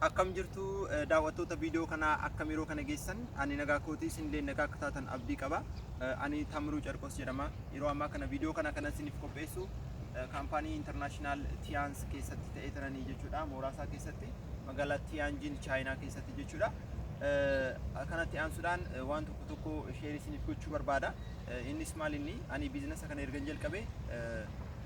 Akkam jirtu daawwattoota viidiyoo kanaa? Akkam yeroo kana geessan? Ani nagaa kootii, isinillee nagaa akka taatan abdii qaba. Ani Tamiruu Carqos jedhama. Yeroo ammaa kana viidiyoo kana kanan isiniif qopheessu kaampaanii International Tiens keessatti ta'ee turanii jechuudha. Mooraasaa keessatti, magaalaa Tianjin, Chaayinaa keessatti jechuudha. Kanatti aansuudhaan waan tokko tokko share isiniif gochuu barbaada. Innis maal inni, ani biizinasa kana ergan jalqabe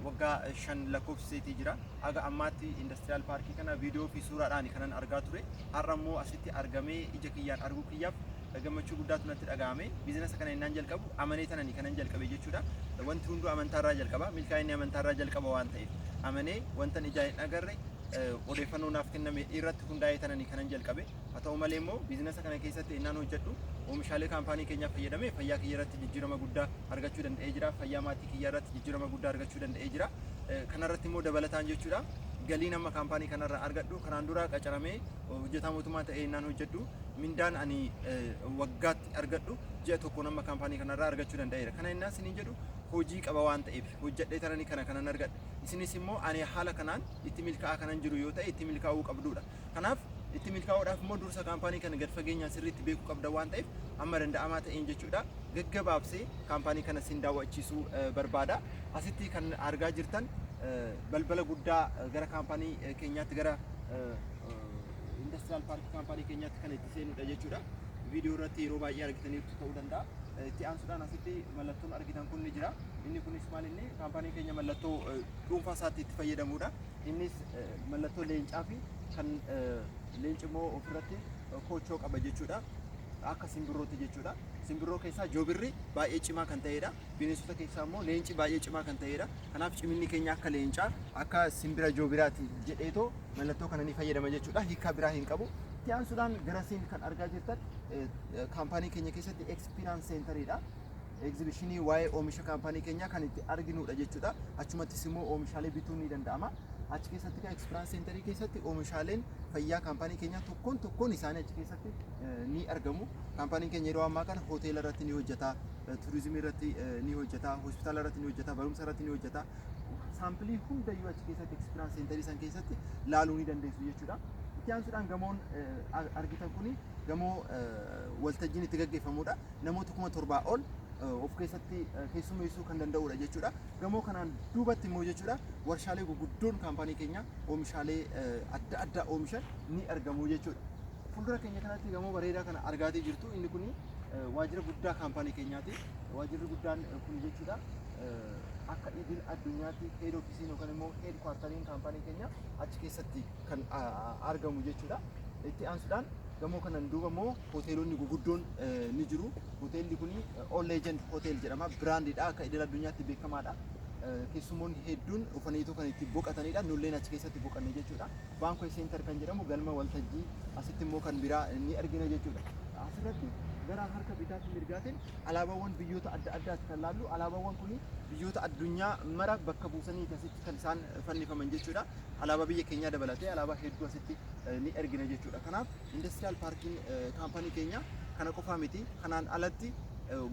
waggaa 5 lakkoofsiseetii jira. Haga ammaatti industrial paarkii kana viidiyoo fi suuraadhaan kanan argaa ture. Har'a immoo asitti argamee ija kiyyaan arguu kiyyaaf gammachuu guddaatu natti dhaga'ame. Biizinasa kana innaan jalqabu amanee tanani kanan jalqabe jechuudha. Wanti hunduu amantaarraa jalqaba. Milkaa'inni amantaarraa jalqaba waan ta'eef, amanee wantan ijaan hin agarre odeeffannoo naaf kenname irratti hundaa'ee tanani kanan jalqabe. Haa ta'u malee immoo biizinasa kana keessatti innaan hojjedhu oomishaalee kaampaanii keenyaa fayyadamee fayyaa kiyya irratti jijjiirama guddaa argachuu danda'ee jira. Fayyaa maatii kiyyaa irratti jijjiirama guddaa argachuu danda'ee jira. Kanarratti immoo dabalataan jechuudha, galiin amma kaampaanii kanarraa argadhu, kanaan dura qacaramee hojjetaa mootummaa ta'ee innaan hojjedhu mindaan ani waggaatti argadhu ji'a tokkoon amma kaampaanii kanarraa argachuu danda'eera. Kana innaan isiniin jedhu hojii qaba waan ta'eef, hojjedhee tanani kana kanan argadhe. Isinis immoo ani haala kanaan itti milkaa'aa kanan jiru yoo ta'e, itti milkaa'uu qabduudha. Kanaaf itti milkaa'uudhaaf immoo dursa kaampaanii kana gad fageenyaan sirriitti beekuu qabda waan ta'eef, amma danda'amaa ta'een jechuudha, gaggabaabsee kaampaanii kana sin daawwachiisuu barbaada. Asitti kan argaa jirtan balbala guddaa gara kaampaanii keenyaatti, gara industrial paarkii kaampaanii keenyaatti kan itti seenudha jechuudha. Viidiyoo irratti yeroo baay'ee argitaniirtu ta'uu danda'a. Itti aansuudhaan asitti mallattoon argitan kun ni jira. Inni kunis maal inni, kaampaaniin keenya mallattoo dhuunfaa isaatti itti fayyadamudha. Innis mallattoo leencaa fi kan leenci immoo ofirratti koochoo qaba jechuudha. Akka simbirrooti jechuudha. Simbirroo keessaa joobirri baay'ee cimaa kan ta'edha. Bineensota keessaa immoo leenci baay'ee cimaa kan ta'edha. Kanaaf ciminni keenya akka leencaa, akka simbira joobiraati jedheetoo mallattoo kana ni fayyadama jechuudha. Hiikkaa biraa hin qabu. Itti aansuudhaan garasiin kan argaa jirtan kaampaanii keenya keessatti experience centeriidha. Egzibishinii waa'ee oomisha kaampaanii keenyaa kan itti arginudha jechuudha. Achumattis immoo oomishaalee bituun ni danda'ama. Achi keessatti kan experience centerii keessatti oomishaaleen fayyaa kaampaanii keenyaa tokkoon tokkoon isaanii achi keessatti ni argamu. Kaampaaniin keenya yeroo ammaa kana hoteela irratti ni hojjeta, turizimii irratti ni hojjeta, hospitaala irratti ni hojjeta, barumsa irratti ni hojjeta. Saampilii hundayyuu achi keessatti experience centerii san keessatti laaluu ni dandeessu jechuudha. Itti aansuudhaan gamoon argitan kuni gamoo waltajjiin itti gaggeeffamudha. Namoota 7,000 ol of keessatti keessummeessuu kan danda'udha jechuudha. Gamoo kanaan duubatti immoo jechuudha, warshaalee gurguddoon kaampaanii keenya oomishaalee adda addaa oomishan ni argamu jechuudha. Fuuldura keenya kanatti gamoo bareedaa kana argaatii jirtu. Inni kun waajjira guddaa kaampaanii keenyaati. Waajjirri guddaan kun jechuudha, akka idil addunyaatti head officeiin yookaan immoo head quarteriin kaampaanii keenya achi keessatti kan argamu jechuudha. Itti aansuudhaan gamoo kanan duuba immoo hoteelonni guguddoon ni jiru. Hoteelli kun All Legend Hotel jedhama. Biraandiidha. Akka idil addunyaatti beekamaadha. Keessummoonni hedduun dhufaniitu kan itti boqotanidha. Nulleen achi keessatti boqanne jechuudha. Banquet Center kan jedhamu, galma waltajjii, asitti immoo kan biraa ni argina jechuudha. Asirratti gara harka bitaa fi mirgaatiin alaabaawwan biyyoota adda addaati kan laallu. Alaabaawwan kun biyyoota addunyaa mara bakka buusanii asitti kan isaan fannifaman jechuudha. Alaabaa biyya keenyaa dabalatee alaabaa hedduu asitti ni argina jechuudha. Kanaaf industrial paarkiin kaampaanii keenya kana qofaa miti. Kanaan alatti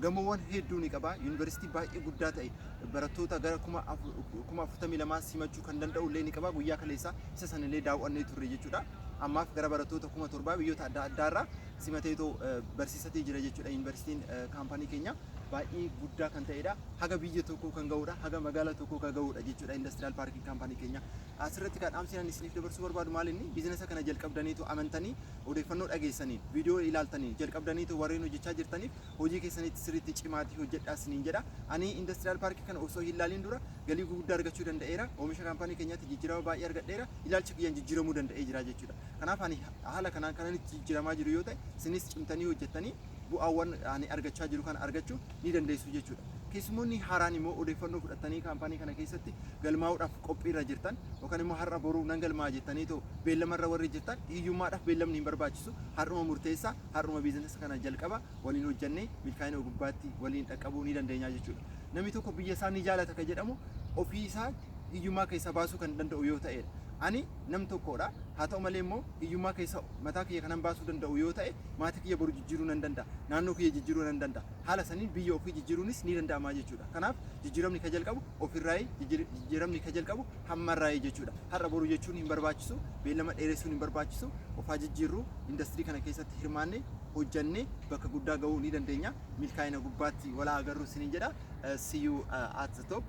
gamoowwan hedduu ni qaba. Yuunivarsiitii baay'ee guddaa ta'e barattoota gara 42,000 simachuu kan danda'u illee ni qaba. Guyyaa kaleessaa isa sanillee daawwannee turre jechuudha. Ammaaf gara barattoota 7,000 biyyoota adda addaarraa simateetoo barsiisatee jira jechuudha. Yuunivarsiitiin kaampaanii keenya baay'ee guddaa kan ta'edha. Haga biyya tokkoo kan ga'udha. Haga magaalaa tokkoo kan ga'udha jechuudha industrial paarkiin kaampaanii keenya. Asirratti kan dhaamsi ani isiniif dabarsuu barbaadu maal inni, biizinasa kana jalqabdaniitu amantanii, odeeffannoo dhageessanii, viidiyoo ilaaltanii jalqabdaniitu warreen hojjechaa jirtaniif, hojii keessanitti sirriitti cimaatii hojjedhaa isiniin jedha. Ani industrial paarkii kana osoo hin ilaaliin dura galii gurguddaa argachuu danda'eera. Oomisha kaampaanii keenyaatti jijjiirama baay'ee argadheera. Ilaalcha kiyyaan jijjiiramuu danda'ee jira jechuudha. Kanaaf ani haala kanaan kanan itti jijjiiramaa jiru yoo ta'e, isinis cimtanii hojjettanii bu'aawwan ani argachaa jiru kana argachuu ni dandeessu jechuudha. Keessummoonni haaraan immoo odeeffannoo fudhattanii kaampaanii kana keessatti galmaa'uudhaaf qophiirra jirtan, yookaan immoo har'a boruu nan galmaa'a jettanii too beellamarra warri jirtan, hiyyummaadhaaf beellamni hin barbaachisu. Har'uma murteessaa, har'uma biizinasa kana jalqaba, waliin hojjannee milkaa'ina gubbaatti waliin dhaqqabuu ni dandeenya jechuudha. Namni tokko biyya isaa ni jaalata kan jedhamu ofii isaa hiyyummaa keessaa baasuu kan danda'u yoo ta'edha. Ani nam tokkodha. Haa ta'u malee immoo hiyyummaa keessa mataa kiyya kanan baasuu danda'u yoo ta'e, maatii kiyya boru jijjiiruu nan danda'a. Naannoo kiyya jijjiiruu nan danda'a. Haala saniin biyya ofii jijjiiruunis ni danda'ama jechuudha. Kanaaf jijjiiramni ka jalqabu ofirraayi, jijjiiramni ka jalqabu hammarraayi jechuudha. Har'a boru jechuun hin barbaachisu, beellama dheeressuun hin barbaachisu. Ofaa jijjiirru, indastirii kana keessatti hirmaanne, hojjannee bakka guddaa gahuu ni dandeenya. Milkaa'ina gubbaatti walaa agarru isiniin jedha. See you at the top.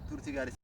Turtii gaarii.